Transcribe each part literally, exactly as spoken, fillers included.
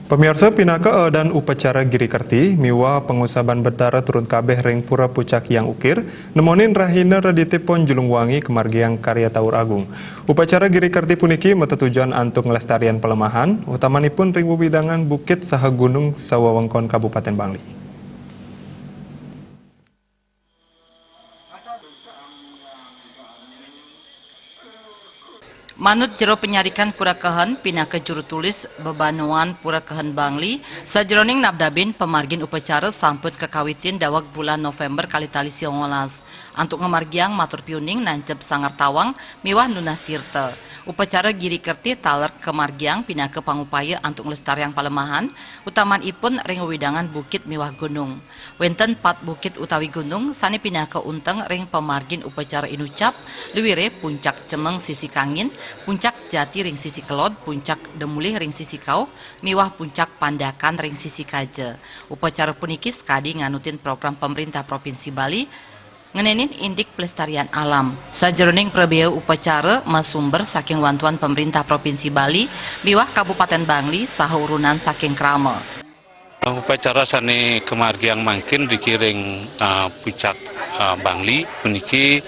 Pamiarsa, pinaka édan upacara Giri Kerti miwah pangusaban betara turun kabéh ring Pura Pucak Hyang Ukir, nemonin rahina Radite Pon Julungwangi kamargiang karya Tawur Agung. Upacara Giri Kerti puniki matetujon antuk nglestarian palemahan, utamanipun ring wewidangan bukit saha gunung sawewengkon Kabupaten Bangli. Manut jero panyarikan Pura Kehen pinaka juru tulis bebanoan Pura Kehen Bangli, sajeroning nabdabin pamargin upacara sampun kakawitin daweg bulan November kalih tali sia welas. Antuk ngamargiang matur piuning nancep Sanggar Tawang miwah nunas tirta. Upacara Giri Kerti taler kamargiang pinaka pangupaya antuk nglestariang palemahan, utamanipun ring wewidangan bukit miwah gunung. Wénten pat bukit utawi gunung sané pinaka unteng ring pamargin upacara inucap, luiré Puncak Cemeng sisi Kangin, Puncak Jati ring sisi kelod, Puncak Demulih ring sisi kauh, miwah Puncak Pandakan ring sisi kaja. Upacara puniki sakadi nganutin program Pemerintah Provinsi Bali ngenénin indik pelestarian alam. Sajeroning prabéa upacara masumber saking wantuan Pemerintah Provinsi Bali miwah Kabupaten Bangli saha urunan saking krama. Upacara sané kamargiang mangkin niki ring, ah, Puncak, ah, Bangli puniki,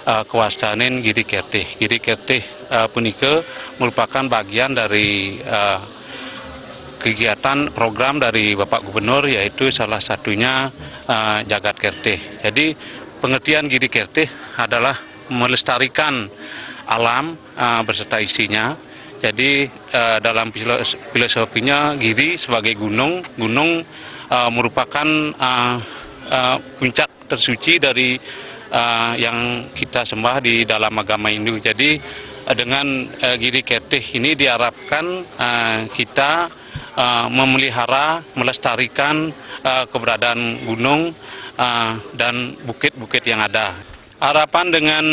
ah, kawastanin Giri Kertih. Giri Kertih, ah, punika merupakan bagian dari, ah, kegiatan program dari Bapak Gubernur, yaitu salah satunya, ah, Jagat Kertih. Jadi, pengertian Giri Kertih adalah melestarikan alam, ah, beserta isinya. Jadi, eh, dalam filo-, filosofinya, Giri sebagai gunung, gunung, eh, merupakan, eh, eh, puncak tersuci dari, eh, yang kita sembah di dalam agama Hindu. Jadi, eh, dengan, eh, Giri Kertih ini diharapkan, eh, kita, eh, memelihara, melestarikan, eh, keberadaan gunung, eh, dan bukit-bukit yang ada. Harapan dengan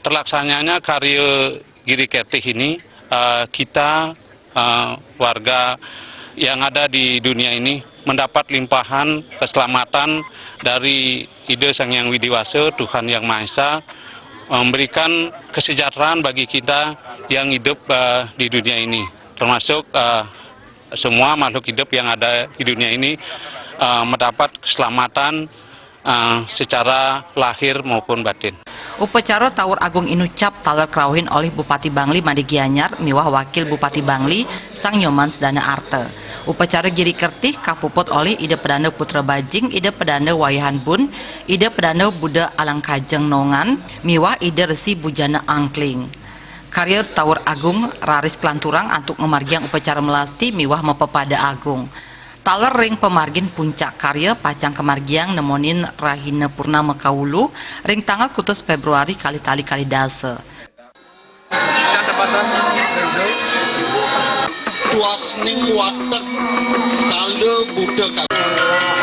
terlaksananya karya Giri Kertih ini, eh, kita, eh, warga yang ada di dunia ini mendapat limpahan keselamatan dari Ida Sang Hyang Widi Wasa, Tuhan Yang Maha Esa, memberikan kesejahteraan bagi kita yang hidup, eh, di dunia ini, termasuk, eh, semua makhluk hidup yang ada di dunia ini, eh, mendapat keselamatan, eh, secara lahir maupun batin. Upacara Tawur Agung inucap taler krauhin olih Bupati Bangli Made Gianyar miwah Wakil Bupati Bangli Sang Nyoman Sedana Arta. Upacara Giri Kertih kapuput olih Ida Pedanda Putra Bajing, Ida Pedanda Wayahan Bun, Ida Pedanda Buda Alangkajeng Nongan, miwah Ida Resi Bujana Angkling. Karya Tawur Agung raris kalanturang antuk ngamargiang upacara melasti miwah mapepada agung. Taler ring pamargin puncak karya pacang kamargiang nemonin rahina purnama kaulu ring tanggal kutus Februari kalih tali kalih dasa. Tuasning watek kala buta kala.